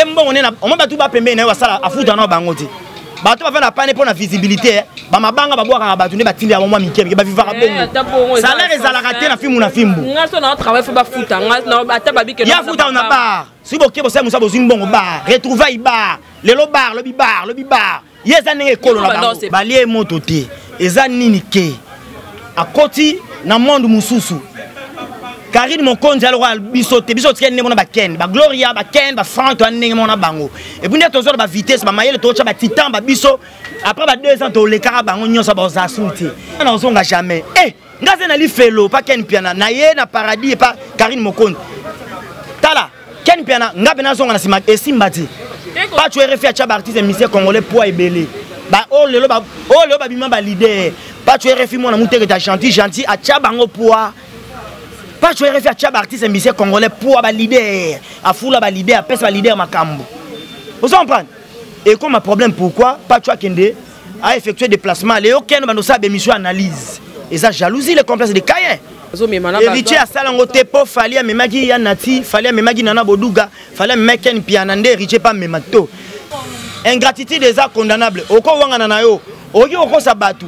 Mbongo nde omoi bato bapembeni na ye basala afuta na bango te. Bato bafanda pane mpo na visibilité, eh. Bamabanga babwakaka bato nde batindi yango mwa mike mike, bavivaka eh, bongo. Salaire ezalaka te na fimbu na fimbu. Ya futa na bar. Soki boke bosala mosala, bozwi mbongo, bar retrouvaille, bar lelo, bar lobi, bar lobi, bar. Ye eza ndenge ekolo na bango, balie moto te. Eza nini ke akoti na monde mosusu? Karine Mokonzi alokola biso te. Biso tikali ndenge mona baken, bagloria, baken, bafrank, toya ndenge mona bango. Et puis nde tozwa na bavitesse, bamayele, totya batitan babiso. Après ba 2 ans tolekaka bango nyonso, baoza su te. Nazonga jamais. E nga aza na lifelo pa Ken Piana na ye na paradis epa Karine Mokonzi. Tala Ken Piana, nga mpe nazonga na nsima, esimba te. Pacho RFI atya baartiste musicien congolais poids ebele. Oyo lelo, oyo lelo babima baleader. Pacho RFI, mwana muteketa, gentil gentil, atya bango poids. Pacho RFI atya baartiste musicien congolais poids, baleader, afula baleader, apesa baleader makambo. Ozo comprendre? Ekoma problème. Pourquoi Pacho akende a effectuer déplacement leo kende bando osala bémission analyse? Eza jalousie, le complexe de Caïn. Héritier asala yango te mpo Fali amemaki ya Nati, Fali amemaki Nana Boduga, Fali amemaki Ken Piana, nde héritier mpe amema to. Ingratitude eza condamnable. Okowangana na yo, okoki kokosa bato,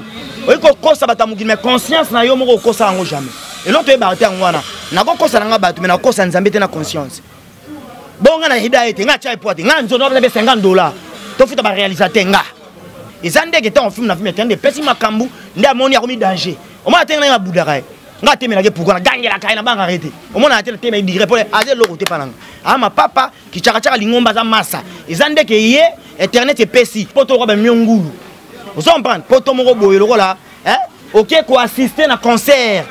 okoki kokosa bato ya mokili, mais conscience na yo moko okosa yango jamais. Eloko toyebaka te yango wana. Nakokosa na nga bato, mais nakokosa Nzambe te na conscience. Bongo nga na hida ete nga atya epwa te, nga nzono mpe 50 $ tofuta baréalisateur. Nga eza ndenge ntango film na film etende epesi makambo nde amoni akomi danger. Omona te ndenge abudaka ye. Nga atemelaki pourquoi? Nagangelaka ye, nabangaka ye te. Omona te, natema ye dire mpo aza eloko te mpa nanga. Aa mapapa kichakachaka lingomba aza masa. Eza ndeke ye internet epesi mpo toloka bamio ngulu. Ozo comprendre? Poto moko boye lokola oke koassiste na concert,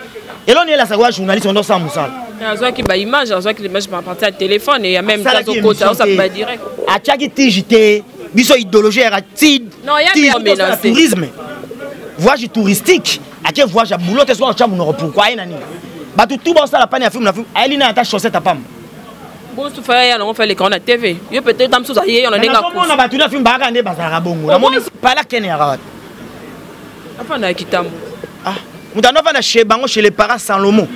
eloni elasaka wa journaliste ondo osala mosala. Azwaki baimage, azwaki l'image par partir ya téléphone et même temps azokota, osala badirect. Atiaki tige te. Biso idéologie yaka tourisme, voyage touristique. Ake voyage ya boulot te. Soki otya monoko, pourquoi aye na nini? Bato tu baosala pani ya film na film, ayeli na ata chaussette apamba. Bosufa ya yango, faleka na TV yo peut-être ta mosusu aye yo na ndenge. Nazomona bato na film bayaka nde bazalaka bongo. Namoni pala kene yaka wapi? Afanda ya kitambo. Ah, moto ando afanda chez bango, chez les parents Salomon.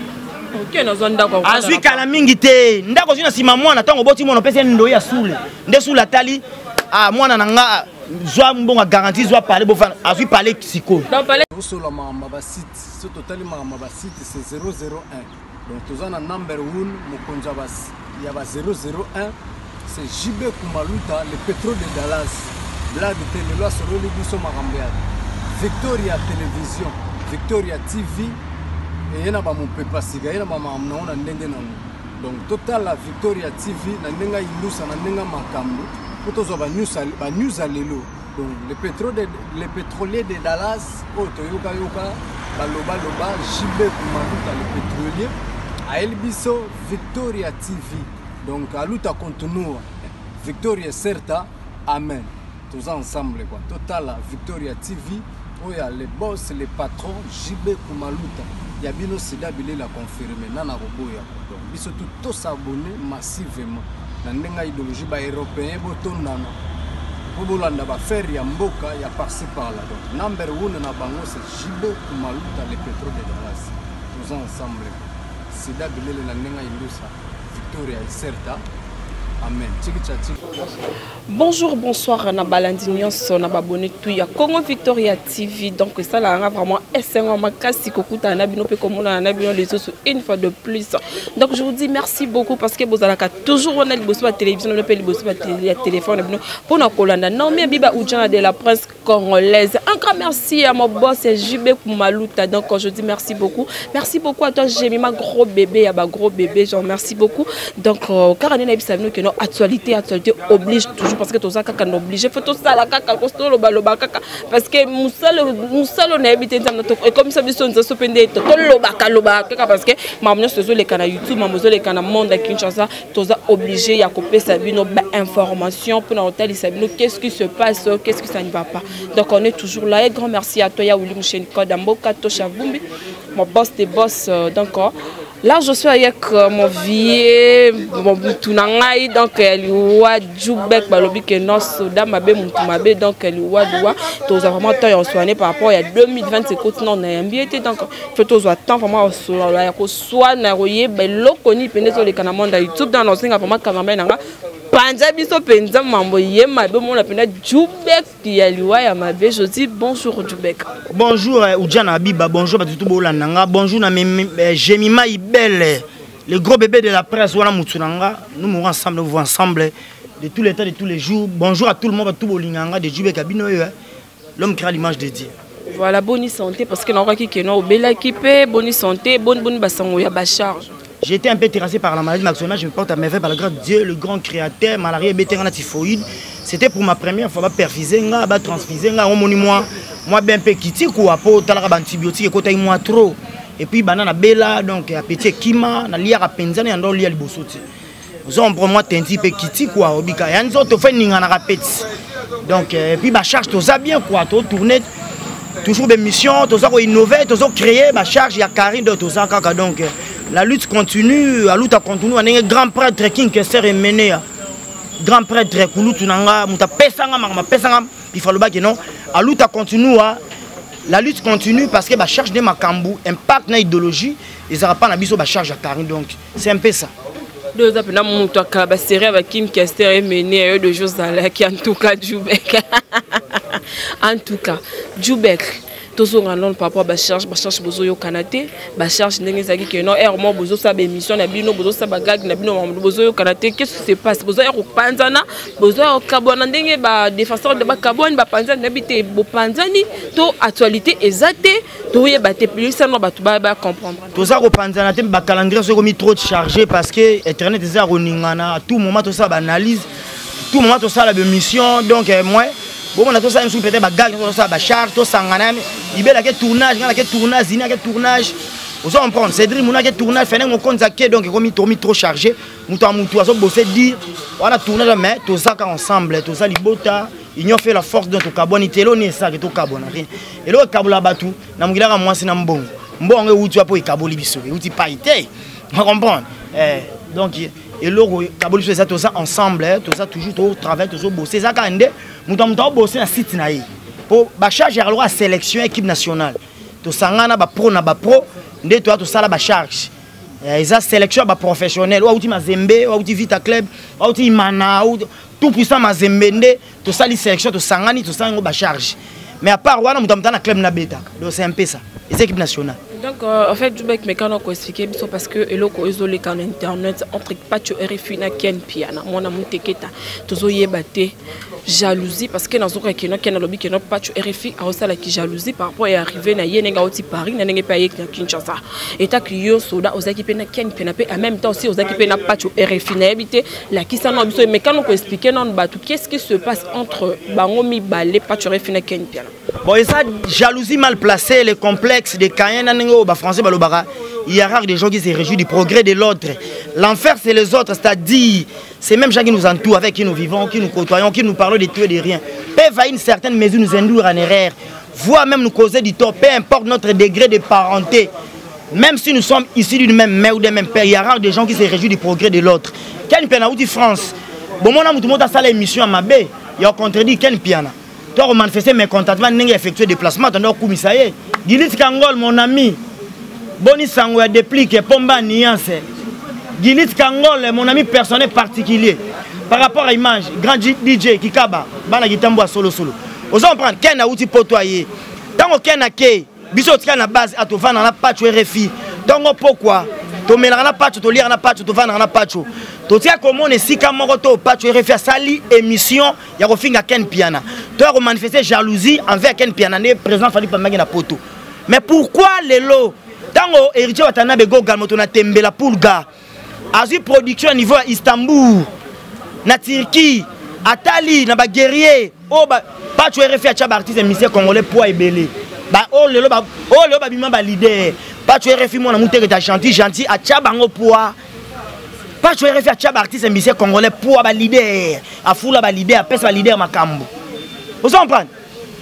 Ok, nazwa ndako. Azwi kala mingi te. Ndako ozwi na nsima mwana. Ntango oboti mwana, opesi ye ndoi ya sule, nde sule atali: ah, mwana na nga, zwa mbongo ya garantie, zwa pale bofanda. Azwi pale sikoyo. Tosola makambo ya basite. So totali makambo ya basite, c'est 001. Donc toza na number 1, mokonzi ya ba 001, c'est JB Kumaluta, le pétrole de Dallas. Blague te, lelo asololi biso makambo ya Victoria Télévision, Victoria TV. Eye na bamopepa sika, ye na bamakambo nango na ndenge nango. Donc totala Victoria TV na ndenge ayindusa, na ndenge makambo, mpo tozwa banews ya lelo. Donc le pétrolier de Dallas oyo toyokayoka balobaloba, JB Kumaluta le pétrolier ayeli biso Victoria TV. Donc aluta continua, victoria certa, amen. Toza ensemble quoi. Totala Victoria TV oyo ya le boss, le patron JB Kumaluta ya bino, sida bilela confirme nana koboya. Donc biso tu tosabonner massivement na ndenge ya idéologie. Baeuropéen botondana mpo bolanda baaffaire ya mboka ya par-ci par-là. Donc number one na bango, c'est JB Kumaluta le pétrole de Dallas. Toza ensemble, sida bilele na ndenge ya indusa, victoria ecerta, amen. Tiki cha tiki. Bonjour, bonsoir na balandi nyonso, na babone tu ya Congo Victoria TV. Donc esalaka vraiment esengo makasi kokutana na bino mpe komonana na bino lisusu une fois de plus. Donc je vous dis merci beaucoup parce que bozalaka toujours wana liboso ya télévision na bino mpe liboso ya téléphone na bino mpona kolanda Naomi Abiba Ujana de la presse congolaise. Un grand merci à mon boss JB Kumaluta. Donc je dis merci beaucoup. Merci beaucoup à toi Jemima, gros bébé, à gros bébé, genre merci beaucoup. Donc car on a vu que non, actualité, actualité oblige toujours, parce que tout ça kaka obligé, faut tout ça la kaka kosto loba loba kaka, parce que musalo musalo na habité nzambe et comme ça biso nzo sopende to loba ka loba kaka, parce que maman nyonso ezoleka na YouTube, maman ezoleka na monde ya Kinshasa, toza obligé ya kopesa bino ba information mpona kotalisa bino qu'est-ce qui se passe, qu'est-ce qui ça ne va pas. Donc on est toujours là et grand merci à toi ya Willy Moucheni Code Mboka Tosha Vumbi, mon boss des boss. Donc là je suis avec mon vieux, mon mutu na ngai, donc liwa Jubek. Balobi ke non, soda mabe, mutu mabe. Donc liwa liwa, toza vraiment temps ya oswane par rapport ya 2020 ekoti na nayambi ete. Donc faut tozwa temps vraiment osolola, ya koswana, ya koyeba eloko nini pene ezoleka na monde ya YouTube. Donc naosenga vraiment cameraman na nga. Panza biso penza mambo ye mabe mona pena Djoubek ya liwa ya mabe. Je dis bonjour Djoubek. Bonjour Oudjana Abiba, bonjour batutu bolanda nga, bonjour na Jemima Ibele, le gros bébé de la presse wana mutu na nga. Nous mourons ensemble, nous vivons ensemble de tous les temps, de tous les jours. Bonjour à tout le monde, à tout bolinganga de Djoubek Abino, l'homme qui a l'image de Dieu. Voilà, bonne santé, parce que nous avons qui obelaki pe, bonne santé, bonne bonne basango ya ba charge. J'ai été un peu terrassé par la maladie, mais actuellement je me porte à merveille par la grâce de Dieu, le grand créateur, malaria bété na typhoïde. C'était pour ma première fois, ba perfuser nga, ba transfuser nga, omoni moi, moi ben pe kiti quoi, po talaka ba antibiotique ekota moi trop. Et puis banana bela, donc appétit kima, na lia penza na ndo lia liboso ti. Ozo moi tenti pe kiti quoi, obika. Ya nzoto fait ninga na rapeti. Donc et puis ba charge toza bien quoi, to tourner toujours des missions, toza ko innover, toza créer ba charge ya Karine donc toza kaka donc la lutte continue, la lutte continue, on est grand prêtre King Kester est mené. Grand prêtre Kulutu nanga, muta pesanga mama pesanga, il faut le bac non. La lutte continue, la lutte continue parce que ba charge de makambu impact na idéologie, ils aura pas na biso ba charge à Karine donc c'est un peu ça. Deux ans pendant mon toit ka ba série avec Kim Kester est mené de choses là qui en tout cas Djoubek. En tout cas Djoubek tozonga non par rapport ba charge bozoyokana te, ba charge ndenge ezalaki ke non air mo bozosala ba émission na bino, bozosala ba gag na bino, bozoyokana te. Qu'est-ce qui se passe? Bozoya kopanzana, bozoya kokabwana ndenge ba défenseur de bakabwani bapanzani nayebi te, bopanzani to actualité eza te, toyeba te plus no bato ba comprendre. Toza kopanzana te, ba calendrier soki ekomi trop chargé parce que internet eza koningana à tout moment, tosala ba analyse tout moment, tosala ba émission donc moi bon on a tosala mosusu peut-être ba gag, tosala ba charge, tosangana ibelake tournage, nga nake tournage, zini ake tournage, ozo comprendre, Cédric Mouna ake tournage, Feneng Mokonzi ake, donc ekomi tomi trop chargé, moto ya motu azobose dire wana tournage, mais tozaka ensemble, toza libota, union fait la force, donc tokabwani te, eloni esake tokabwana rien, eloko ekabola bato na mokili kaka mwasi na mbongo, mbongo euti wapo ekaboli biso, euti pai te, on comprendre donc eloko ekaboli biso eza toza ensemble, toza toujours totravaille, tozobose, eza kaka nde moto ya moto aobose na site na ye po bacharge ya lokola sélection équipe nationale, tosangana bapro na bapro nde toya tosala bacharge, eza sélection ya baprofessionnel, oyo auti Mazembe, oyo auti Vita Club, oyo auti Imana, tout puissant Mazembe, nde tosali sélection, tosangani, tosali yango bacharge, mais à part wana moto amoto na club nabetaka, donc c'est un peu ça, eza équipe nationale. Donc en fait Djoubek mekana ko expliquer biso parce que eloko ezoleka na internet entre Pacho RFI na Ken Piana mwana muteketa, tozoyeba te jalousie parce que nazoka keno ken alobi keno Pacho RFI aosalaki jalousie par rapport ya arrivé na ye ndenge auti Paris na ndenge mpe ayeki na Kinshasa, etaki yo soda ozalaki mpe na Ken Piana mpe en même temps aussi ozalaki mpe na Pacho RFI, nayebi te, lakisa nano biso, mekano ko expliquer nano bato qu'est-ce qui se passe entre bango mibale, Pacho RFI na Ken Piana. Bon, eza jalousie mal placée, le complexe de Caïn na ndenge oyo bafrançais balobaka, il y a rare des gens qui se réjouissent du progrès de l'autre. L'enfer, c'est les autres, c'est-à-dire ces mêmes gens qui nous entourent, avec qui nous vivons, qui nous côtoyons, qui nous parlons de tout et de rien, peuvent à une certaine mesure nous induire en erreur, voire même nous causer du tort, peu importe notre degré de parenté. Même si nous sommes issus d'une même mère ou d'un même père, il y a rare des gens qui se réjouissent du progrès de l'autre. Ken Piana outi France, bon, mon amour, tout le monde a ça l'émission à ma baie, il a contredit Ken Piana. Toi, manifester mécontentement, ndenge effectuer déplacement, tando kumisa ye. Gilit Kangol, mon ami, boni sango ya déplique, pomba nuance. Gilit Kangol, mon ami personnel particulier. Par rapport à image, grand DJ Kikaba, bana kitambo solo solo. Ozo comprendre, Ken auti poto aye. Tango Ken ake, biso tika na base atovanda na Pacho RFI. Tango pokwa, tomelaka na Pacho, toliaka na Pacho, tovandaka na Pacho. Totia komona esika moko to Pacho RFI asali émission ya kofinga Ken Piana. To ya komanifester jalousie envers Ken Piana nde président Fally Pambangi na poto. Mais pourquoi lelo tango héritier Watanabe Gogal moto na tembela Pulga azwi production à niveau ya Istanbul na Turquie, atali na ba guerrier oyo ba Pacho RFI atia ba artiste musicien congolais poids ebele, ba oyo lelo ba oyo lelo babima ba leader, Pacho RFI mwana muteketa gentil gentil atia bango poids. Pacho RFI atia ba artiste musicien congolais poids, ba leader, afula ba leader, apesa ba leader makambo, ozo comprendre.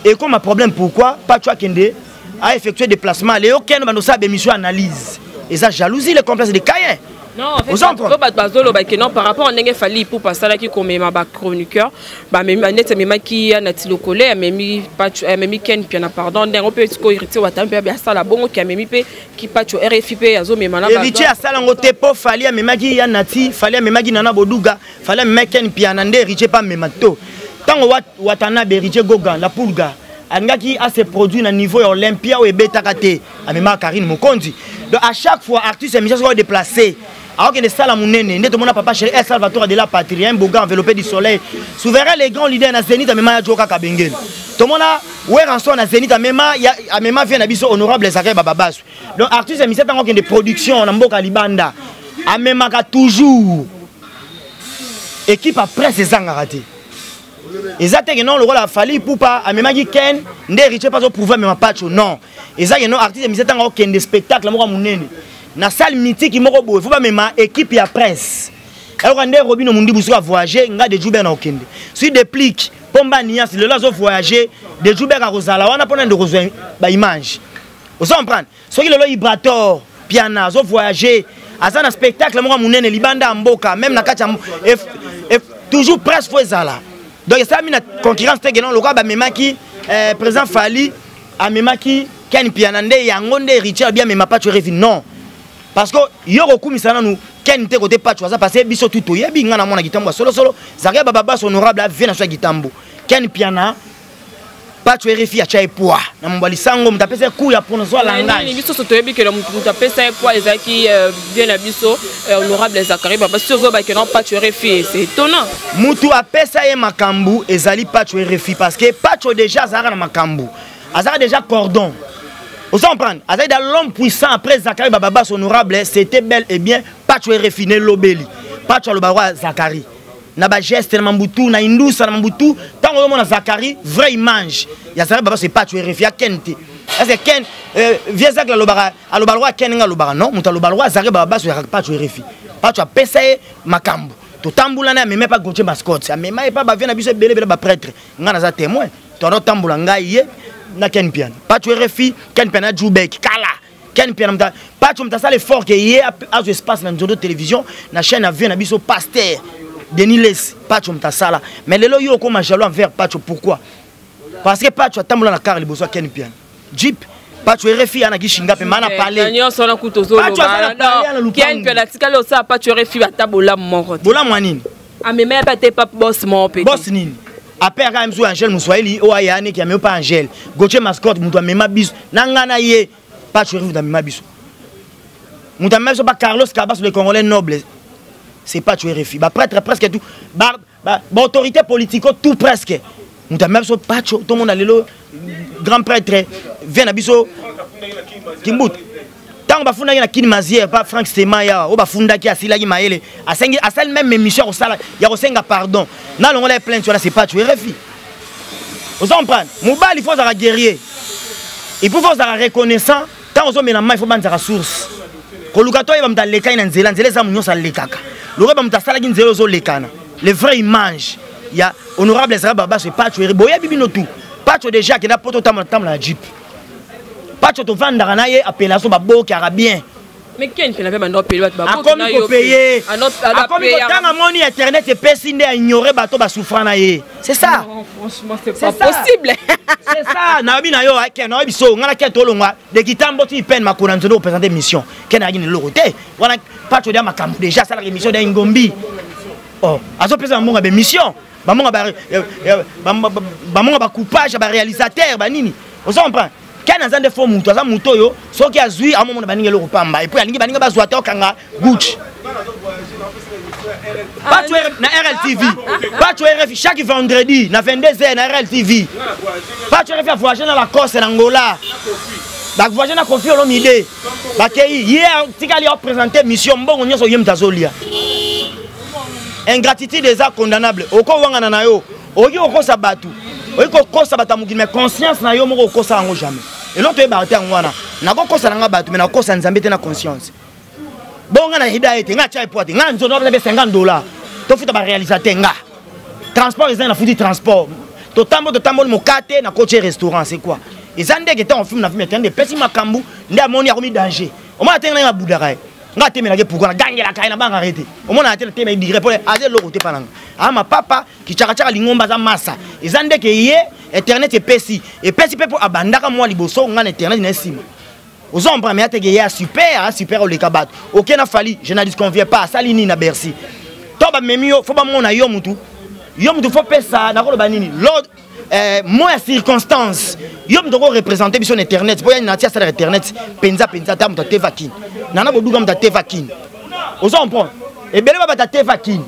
Et comme un problème, pourquoi Pacho akende a effectué déplacement leo Ken bando sa émission analyse, et ça jalousie, le complexe de Caïn. Non, en fait, bato bato bazoloba ke non, par rapport ndenge Fally Ipupa asalaki komema bachroniqueur, bamemi neti amemaki ya na Tilokole, amemi Pacho, amemi Ken Piana, pardon, ndenge mpe sikoyo Héritier Watanabe mpe asala bongo ke amemi mpe ki Pacho RFI mpe azomema na Héritier asala yango te, mpo Fally amemaki ya Nati, Fally amemaki Nana Boduga, Fally amemaki Ken Piana, nde Héritier mpe amema to ntango Watanabe, Héritier Gogan la Pulga alingaki ase produit na niveau ya Olympia oyo ebetaka te, amemaka Karine Mokonzi. Donc à chaque fois artiste ya musicien soki déplacé, akokende sala monene, nde tomona Papa Chéri El Salvatore de la Patrie, un beau gars enveloppé du soleil, souverain, les grands leaders na Zénith, amema ya Jo kaka bengeli. Tomona Werrason na Zénith, amema vie na biso honorable Zakari Bababasu. Donc artiste ya musicien, ntango akende production na mboka libanda, amemaka toujours équipe ya presse, ezangaka te. Eza te ke non, lokola Fally Ipupa amemaki Ken, nde Héritier mpe azoprouve amema Pacho. Non, eza ke non, artiste ya musicien, ntango akokende spectacle moko ya monene na salle mythique moko boye, faut bamema équipe ya presse. Ayoka nde Robino Mundibu soki avoyage, nga de Juber na okende soki Déplique mpo niance lelo azovoyage, de Juber akozala wana mpona nde kozwa baimage. Ozo comprendre? Soki lelo Ibrator Piana azovoyage, aza na spectacle moko ya monene libanda ya mboka, même na kati ya toujours presse faut ezala. Donc esalami na concurrence te ke non, lokola bamemaki président Fally amemaki Ken Piana, nde yango nde Héritier abi amema Pacho RFI. Non, parce que yo kokumisa nanu Ken te kote Pacho aza, parce que biso tu toyebi, nga na mwana Kitambo ya solosolo, Zaria Bababas honorable avie na so ya Kitambo. Ken Piana, Pacho RFI atya ye poids na mombo ya lisango, moto apesa ye coup ya prononce langage. Biso so toyebi ke moto apesa ye poids ezalaki bien na biso honorable Zakari Baba. Si ozoba ke non, Pacho RFI, c'est étonnant. Mutu apesa ye makambo ezali Pacho RFI, parce que Pacho déjà azalaka na makambo, azalaka déjà cordon. Ozo comprendre? Azali dans l'homme puissant après Zakari Bababas honorable, c'était bel et bien Pacho RFI. Nelobeli Pacho alobaka Zakari na bageste na mambutu na indusa na mambutu. Ntango ozomona Zakari, vraie image ya Zakari Baba, c'est Pacho RFI ya Ken te. Est-ce que Ken, vieux Zacle alobaka, aloba lokwa Ken, nga alobaka non, moto aloba lokwa Zakari Baba ya Pacho RFI. Pacho apesa ye makambo, totambola na amema pa Gautier Mascotte, amema ye pa bavie na biso ebele ebele, baprêtre, nga naza témoin. Tonotambola ngai ye na Ken Piana, Pacho RFI, Ken Piana, Jubek kala Ken Piana. Muta Pacho moto asala effort ke ye azwa espace na nzondo télévision, na chaîne ya vie na biso pasteur Denis Les, Pacho moto asala. Mais lelo yo okoma jaloux envers Pacho, pourquoi? Parce que Pacho atambola na car liboso ya Ken Piana, jeep. Pacho RFI ana kishinga mpe mana pale. Nyonso wana kutu ozoloba, Ken Piana atikali osala Pacho RFI ata bolamu moko te. Bolamu ya nini? Amema ye mpe te pa boss moko mpe. Boss nini? Ape aka mzu Angel Moswahili oyo aya neki amema pa Angel Gautier Mascotte, moto amema biso na nga na ye Pacho RFI, moto amema biso, moto amema biso ba Carlos Cabas, le Congolais noble, c'est Pacho RFI. Baprêtre presque tout, baautorité politico tout presque, moto amema biso Pacho. Tomona lelo grand prêtre vient na biso Kimbuta, ntango bafundaki na Kini Mazière pa Frank Semaya, oyo bafundaki asilaki mayele, asengi, asali même émission ya kosala ya kosenga pardon nalongola ye plainte wana, c'est Pacho RFI. Oza comprendre? Mobali faut ozalaka guerrier et puis faut ozalaka reconnaissant. Ntango ozomela mai, faut banzaka source, koluka to oyeba moto alekai na nzela. Nzela eza nyonso alekaka, lokoyeba moto asalaki nzela ozolekana. Le vrai image ya honorable ezala Babaso, Pacho eri boyebi bino tout. Pacho déjà akenda poto, tambola tambola na jeep. Pacho tovandaka na ye, apela so babokaka bien. Mais Ken mpe na mpe bando apeli bato. Akomi kopeye, akomi kotanga, moni internet epesi nde aignore bato basouffra na ye, c'est ça. Non, franchement, c'est pas possible. C'est ça. Nayebi na yo Ken, nayebi so nga na Ken tolongwa de Kitambo ti peine makolo na nzondo kopresente émission. Ken ayaki na eloko te wana. Pacho dia makambo déjà asalaka émission da Ngombi. Oh, azopesa bambongo ya bémission, bambongo bambongo bacoupage ya baréalisateur banini. Ozo comprendre? Ken aza nde fo mutu, aza mutu oyo soki azwi amomona baninga eloko pamba, et puis alingi baninga bazwa te, okanga Gucci. Pacho na RLTV, Pacho RFI chaque vendredi na 22h na RLTV. Pacho RFI avoyage na Lacoste na Angola, bavoyage na Kofi Olomide, bakei, ye atikali apresente mission, mbongo nyonso ye moto azolia. Ingratitude eza condamnable. Okowangana na yo, okoki kokosa bato, okoki kokosa bato ya mokili, mais conscience na yo moko okosa yango jamais. Eloko toyebaka te yango wana. Nakokosa na nga bato, mais nakokosa Nzambe te na conscience. Bongo nga na yeda ete nga atya epoa te, nga nzoto apesa mpe 50 dollar, tofuta baréalisateur, nga transport eza na futi transport, totambo totamboli mokate na kotie restaurant, c'est quoi? Eza ndenge ntango film na film etende epesi makambo, nde amoni akomi danger, omona te ndenge abudaka ye. Nga atemelaki pourquoi nagangelaka ye, nabangaka ye te. Omonaka te natema ye dire mpo aza eloko te mpa nanga. Ama papa kichakachaka lingomba aza masa, eza ndeke ye internet epesi epesi mpe mpo abandaka mwa liboso nga na internet na ye nsima. Ozo comprendre, mais ateke ye super a super oleka bato. Oke na Fally, je n'en disconviens pas. Asali nini na Bercy? To bamemi yo, fo bamona yo mutu, yo mutu fo pesa nakoloba nini lord mo ya circonstance. Yo moto okoreprésente biso na internet mpo yani nati asalaka internet mpenza mpenza. Ata moto ateva kini nana boduka, moto ateva kini, ozo comprendre, ebele babata ateva kini,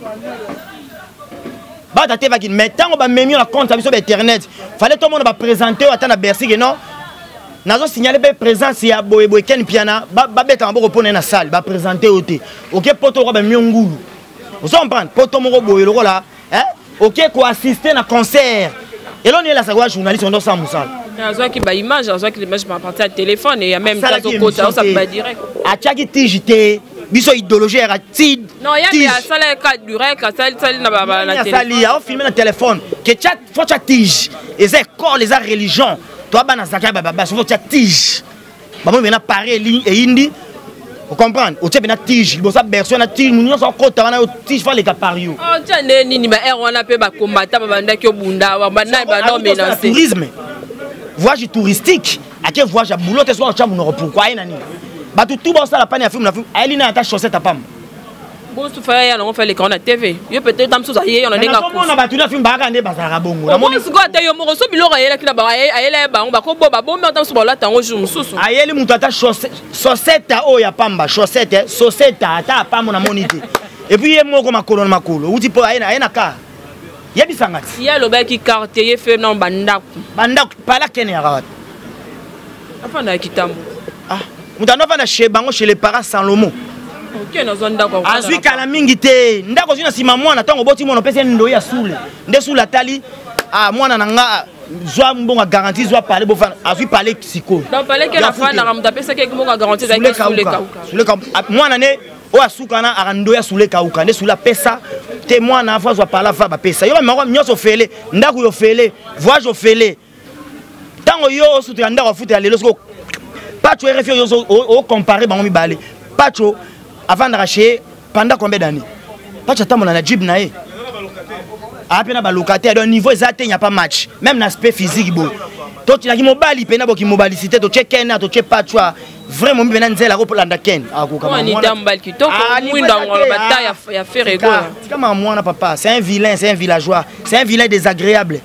bata ateva kini. Mais ntango bamemi yo na compte ya biso ba internet, fallait tomona baprésente oyo ata na Bercy ke non, nazosignale mpe présence ya boyeboye Ken Piana, babeta maboko mpo na ye na salle. Baprésente oyo te. Oke poto lokola bamemi yo ngulu, ozo comprendre, poto moko boye lokola oke koassiste na concert. Eloni elasaka wa journaliste ondo osala mosala. Azwaki baimage, azwaki l'image par partir ya téléphone et ya même azokota osala badirect. Atiaki tige te. Biso idéologie yaka ti. Non, ya mpe asalaka direct, asalisali na na asali aofilme na téléphone ke tia fo tia tige. Eza école, eza religion. Toa bana zaka ya bababasi, fo tia tige. Bamoni mpena pari eyindi, ocomprendre, otie mpena tige liboso ya Bercy wana, tige motu nyonso akota wana, yo tige fo aleka par yo. Tia nde nini? Ba aire wana mpe bakombata babandaki obunda, babandaki banomenase. Tourisme, voyage touristique, ake voyage ya boulot te. Soki otya monoko, pourquoi aye na nini? Bato tu baosala pani ya film na film, ayeli na ata chaussette apamba. Bosufa ya yango faleka na TV, yo peut-être ta mosusu aye yo na ndenge akomona bato na film bayaka nde bazalaka bongo. Namoni sikoyo ata yo moko so biloko ayelaki na bango, ayela ye bango bakobo babombi, ata mosusu balata yango jour mosusu. Ayeli moto ata chaussette oyo ya pamba, chaussette, chaussette ata apambo namoni te. Et puis ye moko makolo na makolo outi mpo aye na car, yebisanga ti. Ye alobaki quartier, ye fe na bandako. Bandako pala kene yaka wapi? Afanda ya kitambo. Ah, moto ando afanda chez bango, chez les parents Salomo. Ok, nazwa ndako. Azwi kala mingi te. Ndako ozwi na nsima mwana, ntango oboti mwana, opesi ye ndoi ya sule nde sule atali: ah, mwana na nga, zwa mbongo ya garantie, zwa pale bofanda. Azwi pale sikoyo. Donc pale ke nafandaka, moto apesaki mbongo ya garantie ezalaki sule kauka. Sule kauka, mwana ne oyo asuka na aka ndo ya sule kauka nde sule apesa te. Mwana afo azwa pala fa bapesa yo bamako nyonso ofele, ndako yo ofele, voyage ofele. Ntango yo osutela ndako afutela lelo soko Pacho RFI, oyo ocompare bango mibale, Pacho avandaka chez pendant combien d'années? Pacho atambola na jeep na ye, aa mpe na balocataire. Donc niveau eza te, nya pas match. Même na aspect physique boye, totinaki mobali mpena boki mobalisi te. Totie Ken, totie Pacho vrai momi mpena nzela akolanda Ken. Akokamwanita mobali kitoko, mwindo yango bata ya Ferego. Tikama mwana papa, c'est un vilain, c'est un villageois, c'est un vilain désagréable,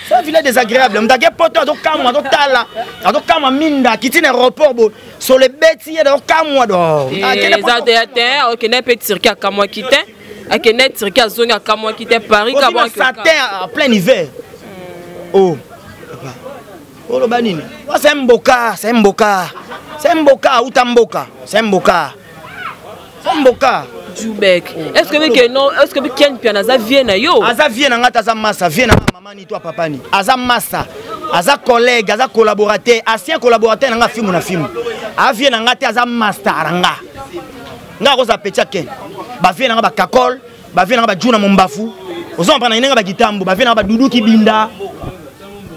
c'est un vilain désagréable. Moto ake poto, azokamwa, azotala, azokamwa minda akiti na aéroport bo solo ebeti ye, azokamwa do. Eza te te. Okende mpe Turquie, akamwaki te. Akende Turquie, azongi, akamwaki te. Paris. Satin en plein hiver. Oh papa, oloba nini? C'est mboka, c'est mboka, c'est mboka, auta mboka, c'est mboka, c'est mboka. Jubek, est ce que que non, est ce que Ken Piana aza vie na yo? Aza vie na nga te. Aza masa vie na nga mama ni to papa ni. Aza masa, aza collègue, aza collaborateur, ancien collaborateur na nga film na film. Avie na nga te, aza master na nga. Nga akozala petit ya Ken. Bavie na nga bakakol, bavie na nga bajuna mombafu, ozo comprendre, ndenge bakitambo, bavie na nga badudu kibinda,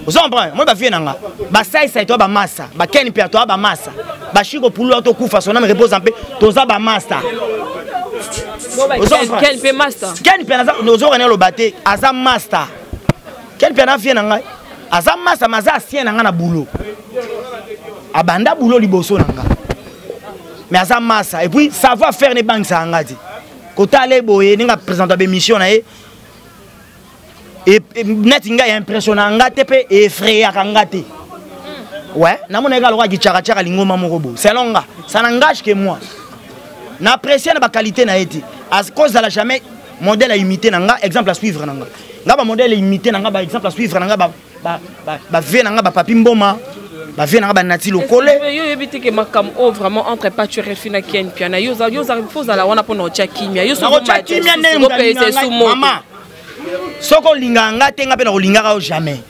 ozo comprendre moi, bavie na nga basaisai, toa bamasa baken mpe toa bamasa bashiko pulu tokufa, son âme repose en paix. Toza bamasa. Ken mpe master. Ken mpe ozokani aloba te, aza master. Ken mpe ana vie na ngai, aza masa ma aza ancien na ngai na boulot, abanda boulot liboso na nga, mais aza masa. Et puis savoir faire ne ebangisaka nga te. Kotala ye boye ndenge apresente bémission na ye, neti ngai impressionna nga te mpe effrayaka nga te. Ouais, namona ye kaka lokola kichakachaka lingomba moko boye. Selon nga, ça n'engage que moi, na apprécie na baqualité na ye te. Kozala jamais modèle à imiter na nga, exemple à suivre na nga. Nga bamodèle à imiter na nga, baexemple à suivre na nga, bavie na nga bapapi mboma, bavie na nga banati lokole. Yo oyebi te ke makambo oyo vraiment entre Pacho RFI na Ken Piana, yo fo ozala wana mpona otya kimia. Yo otya kimia ndenge mama, soki olingaka nga te, nga mpe na kolingaka yo jamais.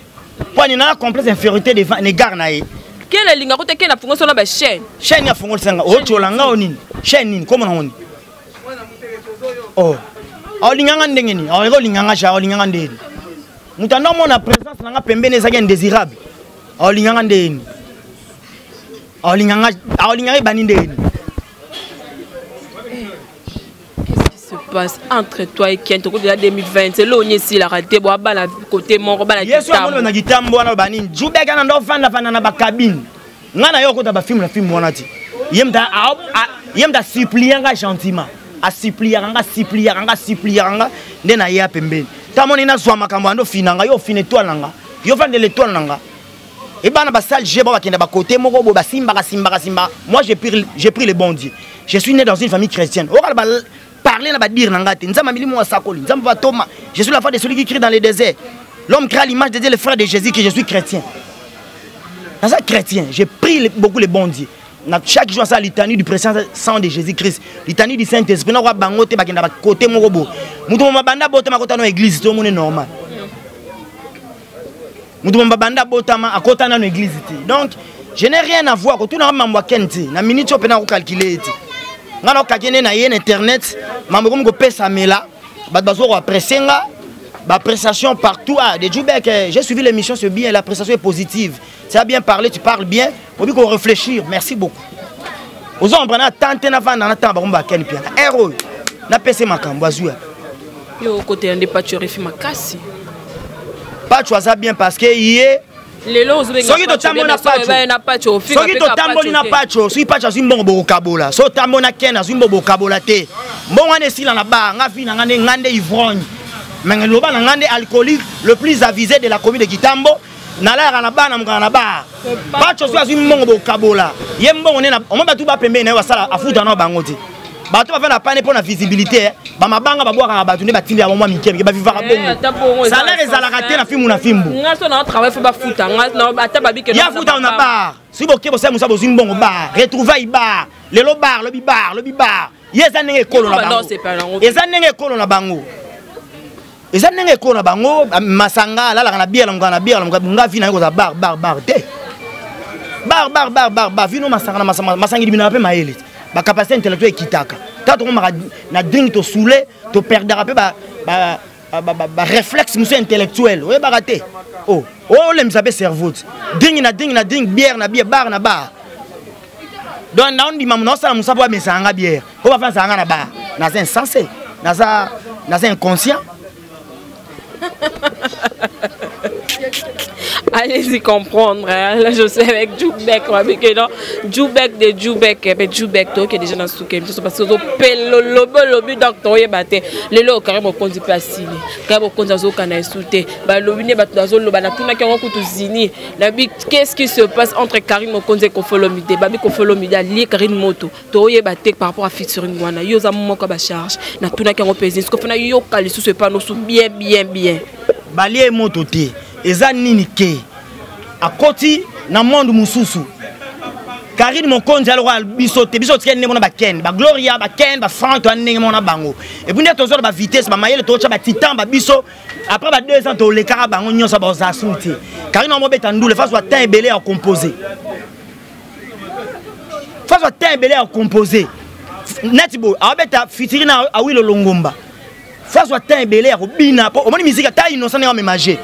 Mpo ani nana complexe infériorité devant égard na ye. Ken alingaka te, Ken afungoli sona bachaîne. Chaîne afungolisanga, otyola nga o nini? Chaîne nini? Komona ngo nini? Oh, olinganga ndenge nini? Oleka olinganga ja, olinganga ndenge nini? Moto anda omona présence na nga pembeni ezalaki indésirable. Olinganga ndenge nini? Olinganga, olinganga ebandi ndenge nini? passe entre toi et Ken? Toko déjà 2020, c'est l'on esilaka te, bo bana côté moko bana. Yesu amoni na kitambo wana banini. Jubeka na ndo fanda fanda na ba cabine. Nga na yo kota ba film na film wana ti. Yemta yemta supplier nga gentiment. A supplier nga supplier nga supplier nga nde na ya pembeni. Tamoni na zwa makambo ando fina nga yo fine étoile nga. Yo fanda l'étoile nga. Et bana ba salle G ba bakenda ba côté moko bo ba simba simba simba. Moi j'ai pris le bon Dieu. Je suis né dans une famille chrétienne. Okala ba parler na ba dire na nga te. Nzambe milimo wa sakoli. Nzambe va Thomas. Je suis la voix de celui qui crie dans les déserts. L'homme crée à l'image de Dieu, le frère de Jésus, que je suis chrétien. Dans un chrétien, j'ai pris beaucoup le bon Dieu. Chaque jour, ça, litanie du précieux sang de Jésus-Christ, litanie du Saint-Esprit. Na bango te bakenda ba côté moko bo. Mutu mo banda botama kota no église, tout le monde est normal. Mutu mo banda botama akota na no église te. Donc, je n'ai rien à voir. Tout na mambo kenti. Na minute oyo na calculer te. Nga na kakene na ye na internet, mambo komi kopesa mela, bato bazo ko apprécier nga. Appréciation partout. Ah, de Djoubek, j'ai suivi l'émission, c'est bien, l'appréciation est positive. Tu as bien parlé, tu parles bien. Faut qu'on réfléchir. Merci beaucoup. Aux hommes, on a tenté na vanda na tamba komba ken piana. Ero na pese makambo azua. Yo côté ande Pacho refi makasi. Pacho aza bien parce que yé lelo soki totamboli na Pacho, soki totamboli na Pacho, soki Pacho azwi mbongo bokokabola, so otamboli na Ken azwi mbongo bokokabola te. Mbongo wana esila na bar. Nga fi na nga nde, nga nde ivrogne, mais loba na nga nde alcoolique le plus avisé de la commune de Kitambo. Nalayaka na bar, na mokaka na bar. Pacho soki azwi mbongo bokabola ye mbongo nde omo bato bapembeni na ye basala afuta na bango te. Bato bafanda pane mpo na visibilité, bamabanga babwakaka bato nde batindi yango mwa mike mike, bavivaka bongo. Salaire ezalaka te na fimbu na fimbu. Ye afuta na bar. Soki boke bosala mosala, bozwi mbongo, bar, retrouvaille bar, lelo bar, lobi bar, lobi bar. Ye eza ndenge ekolo na bango, eza ndenge ekolo na bango, eza ndenge ekolo na bango. Masanga alalaka na bière, lamukaka na bière, lamuka. Nga vi na ye kozala bar, bar, bar te, bar, bar, bar, bar, bar. Vino, masanga na masanga libinaka mpe mayele, bacapacité intellectuelle ekitaka. Ta tokomaka na drink, tosule, toperdaka mpe baréflexe mosusu intellectuel. Oyebaka te, o olemisa mpe cerveau te. Drink na drink na drink, bière na bière, bar na bar. Donc naondima naosala mosala mpo bamesaka nga bière, mpo bafanisaka nga na bar. Naza insensé, naza inconscient. Allez-y comprendre. Hein. Là, je suis avec Djoubek. Non, Djoubek de Djoubek. Mais Djoubek, toi qui est déjà dans ce cas, parce que pelo lobo lobi donc toi yebate. Lelo carrément mokonzi pe asili. Carrément mokonzi azokana esute. Ba lobi ne bato azoloba na tuna ki kutu zini. Na bi qu'est-ce qui se passe entre Karine Mokonzi et Koffi Olomide? Babi Koffi Olomide lié Karine Moto. Toi yebate par rapport à featuring wana. Yo za moko ba charge. Na tuna ki ngo pesi. Ce que fana yoka lisusu pa no bien bien bien. Balie moto te. Eza nini ke akoti na monde mosusu. Karine Mokonzi alokola biso te. Biso tikali ndenge mona baken, bagloria, baken, bafrank, toya ndenge mona bango. Et puis nde tozwa na bavitesse, bamayele, totya batitan babiso. Après ba 2 ans tolekaka bango nyonso, baoza su te. Karine amobeta ndule face wa temps ebele ya compose, face wa temps ebele ya compose. Neti boye aobeta featuring na Awilo Longomba, face wa temps ebele ya kobina, po omoni musique ata Innocent ndenge amemage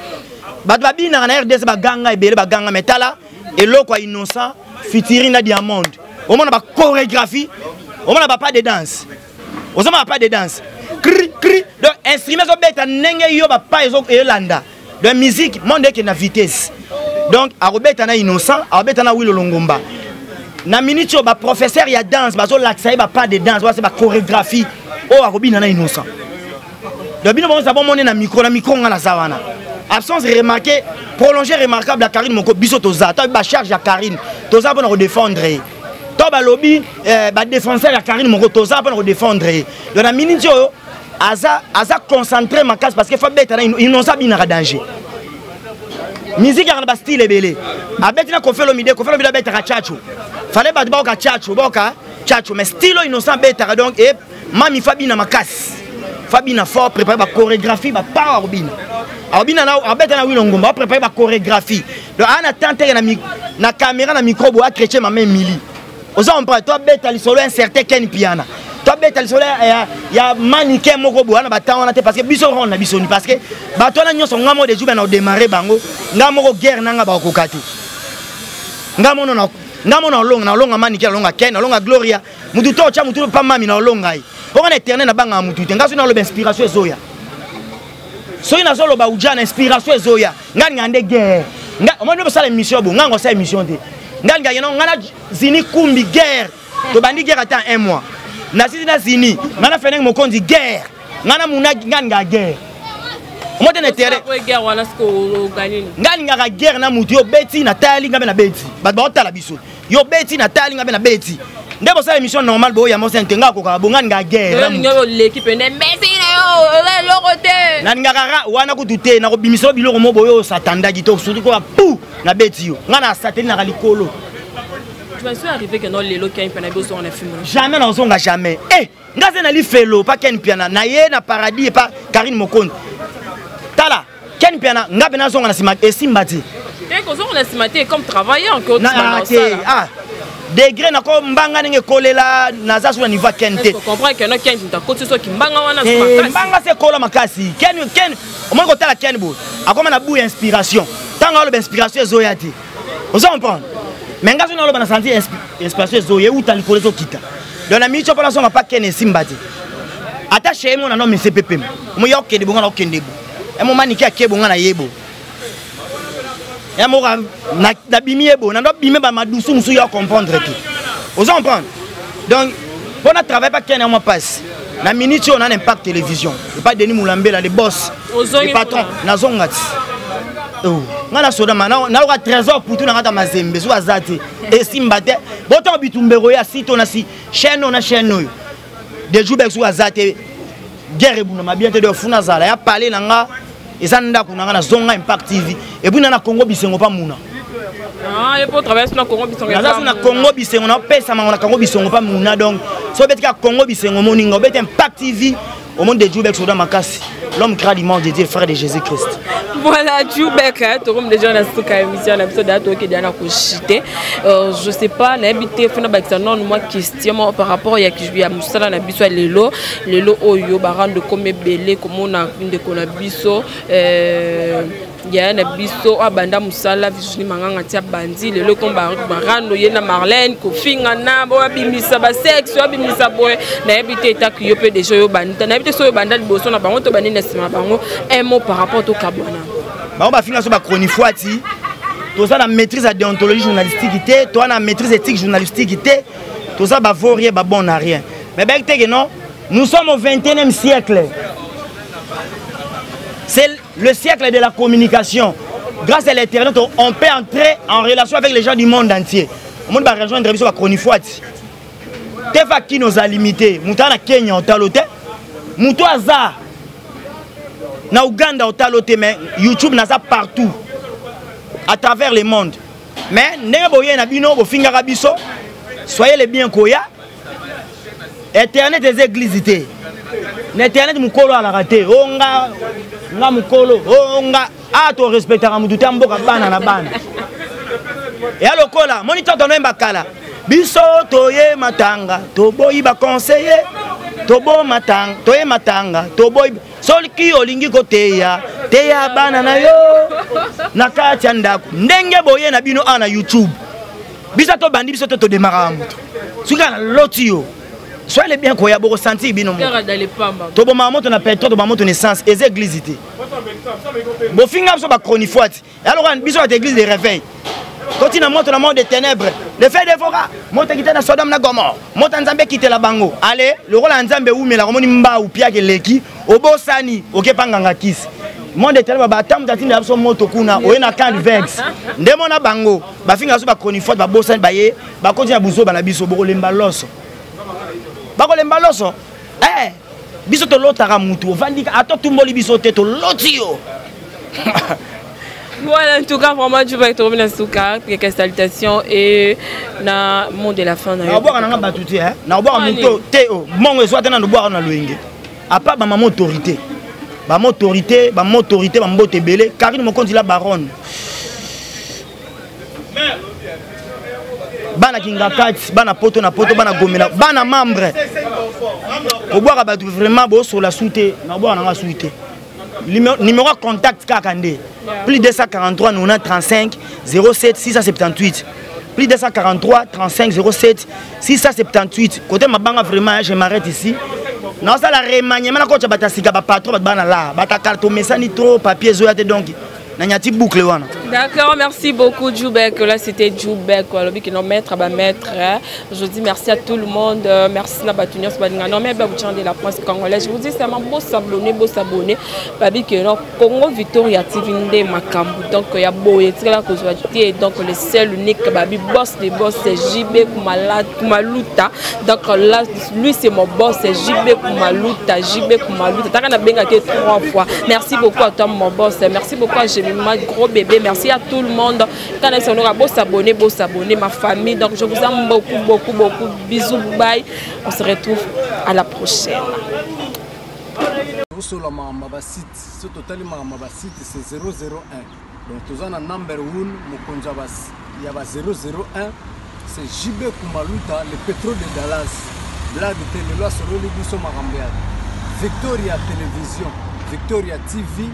bato babinaka na RDC, baganga ebele, baganga. Mais tala eloko ya Innocent featuring na Diamond, omona bachorégraphie, omona bapas de danse, ozomona bapas de danse, cri cri. Donc instrument ezobeta ndenge yo bapas elanda. Donc musique monde eke na vitesse. Donc akobeta na Innocent, akobeta na Wilo Longomba. Na minute oyo baprofesseur ya danse bazolakisa ye bapas de danse, base bachorégraphie oyo akobina na Innocent. Donc bino bongo bomoni na micro, na micro nga naza wana. Absence remarquée, prolongée, remarquable ya Karine Moko. Biso toza to bacharge ya Karine, toza mpona kodéfendre ye. To balobi badéfenseur ya Karine Moko, toza mpona kodéfendre ye. Donc na minute oyo aza concentré makasi parce que fa beta na Innocent, abinaka danger. Musique yaka na bastyle ebele. Abeti na Koffi Olomide, Koffi Olomide abetaka tchatcho, fallait bato baoka tchatcho, baoka tchatcho. Mais style oyo Innocent abetaka, donc e mami fa bina makasi, fa bina fort, préparé bachorégraphie, bapawa akobina, akobina na abeta na Wilo Ngomba, apréparé bachorégraphie. Donc aa na temps teke na caméra, na micro boye achrétien mama Emili, oza comprendre. To abeta lisolo un certain Ken Piana, to abeta lisolo ya manike moko boye wana, batemps wana te. Parce que biso ronde na biso ni, parce que bato wana nyonso, nga moko dejuba na odémarre bango, nga moko guerre na nga bakokoka te. Nga mono nga mono olonga, na olonga manike, na olonga Ken, na olonga Gloria. Mutu to otya mutu pa mami na olonga ye. Mpo nga na éternel nabangaka motu te. Nga soki naloba, inspiration ezoya. Soki nazoloba uja na inspiration ezoya. Nga ninga nde guerre. Nga omoni bosala émission bo, nga ngosala émission te. Nga ninga yeno, nga na Zini Kumbi guerre. Tobandi guerre ata un mois. Nasisi na Zini, nga na Feneng Mokonzi guerre. Nga na Muna, nga ninga guerre. Omo te na terrain. Nga ningaka guerre na mutu. Yo beti na tali, nga mpe na beti. Bato baotala biso. Yo beti na tali, nga mpe na beti. Nde bosala émission normale boyo ya mosa te, nga akokaka bo. Nga ningaka guerre. Oleki pene mbesi na yo, oza eloko te. Nalingaka ra wana kutu te. Nakobimisa yo biloko mo boyo osatandaki to surtout koka pu na beti yo. Nga na asateli naka likolo. Arrivé que non, lelo Ken Mpiana bozonga na film? Jamais nazonga, jamais. Eh, nga ze na lifelo pa Ken Mpiana na ye na paradis epa Karine Mokonzi. Tala Ken Mpiana, nga mpe nazonga na nsima, esimba te. Te, kozonga na nsima te comme travailleur. Te, ah, degré nako mbanga ndenge ekolela, naza so na niveau ya Ken te. Comprendre que no Ken akoti soki mbanga wana. Mbanga se ekola makasi. Ken, Ken, omoni kotala Ken boye, akoma na bu ya inspiration. Ntango aloba, inspiration ezoya te. Ozo comprendre? Mais nga so naloba na santi, inspiration ezoya, euta likolo, ezokita. Donc na miniti mpo nazonga pa Ken, esimba te. Ata sheye mona no mese pepema omo ya okende bonga na okende bo emo maniki akebo nga na yebo ya moko nabimi ye bo nando abime bamadusu mosusu ya comprendre te. Ozo comprendre? Donc mpo na travaille pa Ken, ya mwa mpasi. Na minute oyo na Impact Télévision epa Denis Mulambela, le boss, le patron, nazonga ti nga na Sodama naloka Trésor Putu na kata Mazembe. So aza te, esimba te. Botango bitumbero ya si to na si chaîne oyo na chaîne oyo de Jubek, soki aza te, guerre ebundama bien te. Donc funa azala ya pale na nga, eza ndako na nga. Nazonga Impact TV et puis na na Congo Bisengo pa Muna. Naza so na Congo Bisengo, naopesa mango na Congo Bisengo pa Muna. Donc so obeti kaka Congo Bisengo, omoninga obeti Impact TV, omoni de Jubek soda makasi, l'homme grand du monde de Dieu, frère de Jésus Christ. Voilà, Jubek, tokomi déjà na suka émission na biso. Daya tokende na kochite, je sais pas, nayebi te. Fona bakisa nano mwa question moko par rapport ya mosala na biso ya lelo. Lelo oyo barando komi ebele komona ndeko na biso, yaya na biso oyo abanda mosala, Virginie Manganga, ti abandi lelo komi barando, ye na Marlène kofingana, oyo abimisa basexe, oyo abimisa boye. Nayebi te etaki yo mpe déjà oyo obandi, nayebi te so oyo obanda liboso na bango to bandi na nsima na bango. Un mot par rapport tokabwana. Bango bafinga so bachronifuati. Toza na maîtrise ya déontologie journalistique te, toza na maîtrise éthique journalistique te, toza bavaurien, babon na rien. Mais bayeki te ke non, nous sommes au 21e siècle, c'est le siècle de la communication. Grâce à l'internet, on peut entrer en relation avec les gens du monde entier. Omoni barejoindre biso bachronifuati te. Fa kino oza limité, moto aza na Kenya otalo te, moto aza na Uganda otalo te. Mais YouTube, naza partout à travers le monde. Mais ndenge boye na bino bofingaka biso, soyez les bien koya. Internet eza église te. Na internet mokolo alaka te o nga nga mokolo o nga a torespectaka motu te. Mboka bana na bana eya lokola moni toto noyemba kala. Biso toye matanga, toboyi baconseiller, tobo matanga, toye matanga, toboyi. Soki olingi koteya, teya bana na yo na kati ya ndako. Ndenge boye na bino awa na YouTube, biso tobandi, biso to todemaraka moto. Soki kaka naloti yo, soyez le bien koya, bokosentir bino. Tobomaka moto na pétrole, tobomaka moto na essence, eza église te. Bofinga biso bachronifuati, alors biso bato église de réveil totina moto na monde de ténèbres. Le feu dévora moto ekite na Sodome na Gomore. Moto ya Nzambe ekitela bango. Ale lokola ya Nzambe ewumelaka, omoni mbau piaka eleki, obosani okepa nganga kisi. Monde de ténèbres, bata moto atindela biso moto kuna, oye na camp vex nde mona bango bafinga biso bachronifuati, babosani, baye bakoti na buzoba na biso. Bokolemba loso, bakolemba loso. Eh, biso tolotaka mutu ovandika ata otumboli biso te, toloti yo. Voilà, en tout cas, vraiment, tu vas être na suka, quelques salutations et na mot de la fin. Naobwaka nanga bato te, naobwaka moto te. Mongo ezwa te, nano bwaka na loyenge apa bamama autorité, bama autorité, bama autorité, bambote ebele. Karine Mokonzi la baronne, bana Kingakati, bana Poto na Poto, bana Gomela, bana membre. Kobwaka bato vraiment bosola su te, nabwaka nanga su te. Numéro ya contact kaka nde plus 243 90 35 07 678, plus 243 35 07 678. Côté mabanga, vraiment, je m'arrête ici. Naosala remaniement, nakotya bato ya sika, bapatron, bato bana la batakala, tomesani trop, papier ezoya te, donc nanyati boucle wana. D'accord, merci beaucoup Djoubek. Là c'était Djoubek, alobi ki non maître ba maître. Je dis merci à tout le monde. Merci na bato nyonso balinga non mais ba de la presse congolaise. Je vous dis seulement beau s'abonner, beau s'abonner. Babi que non Congo Victoria TV nde makambo. Donc ya boye tikala kozwa te. Donc le seul unique babi boss de boss, c'est JB Kumaluta. Donc là lui c'est mon boss, c'est JB Kumaluta, JB Kumaluta. Taka na benga ke trois fois. Merci beaucoup à toi mon boss. Merci beaucoup à Jemima gros bébé. Merci à tout le monde. Quand ils sont là, beau s'abonner, beau s'abonner ma famille. Donc je vous aime beaucoup beaucoup beaucoup. Bisous, bye. On se retrouve à la prochaine. Osola makambo ya basite, so totali makambo ya basite, c'est 001. Donc toza na number 1, mokonzi ya ba 001, c'est JB Kumaluta, le pétrole de Dallas. Blague te, lelo asololi biso makambo ya Victoria Télévision, Victoria TV,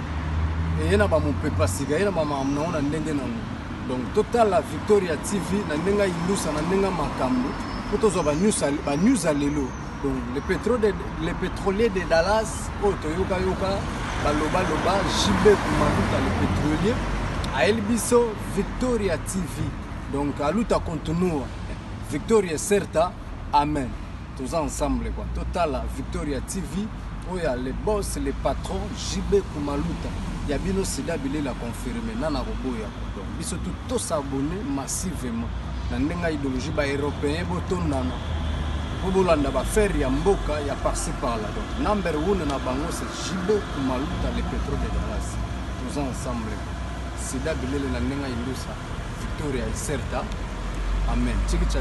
eye na bamopepa sika, ye na bamakambo nango na ndenge nango. Donc totala Victoria TV na ndenge ayindusa, na ndenge makambo, mpo tozwa banews ya lelo. Donc le pétrolier de Dallas oyo toyokayoka balobaloba, JB Kumaluta le pétrolier ayeli biso Victoria TV. Donc aluta continua, Victoria certa, amen. Toza ensemble quoi. Totala Victoria TV oyo ya le boss, le patron JB Kumaluta ya bino, sida bilela confirme nana koboya. Donc biso tu tosabonner massivement na ndenge ya idéologie. Baeuropéen botondana mpo bolanda bafere ya mboka ya par-ci par-là. Donc number one na bango, c'est JB Kumaluta le pétrole de Dallas. Toza ensemble, sida bilele na ndenge ya indusa, Victoria ecerta, amen. Tiki tcha.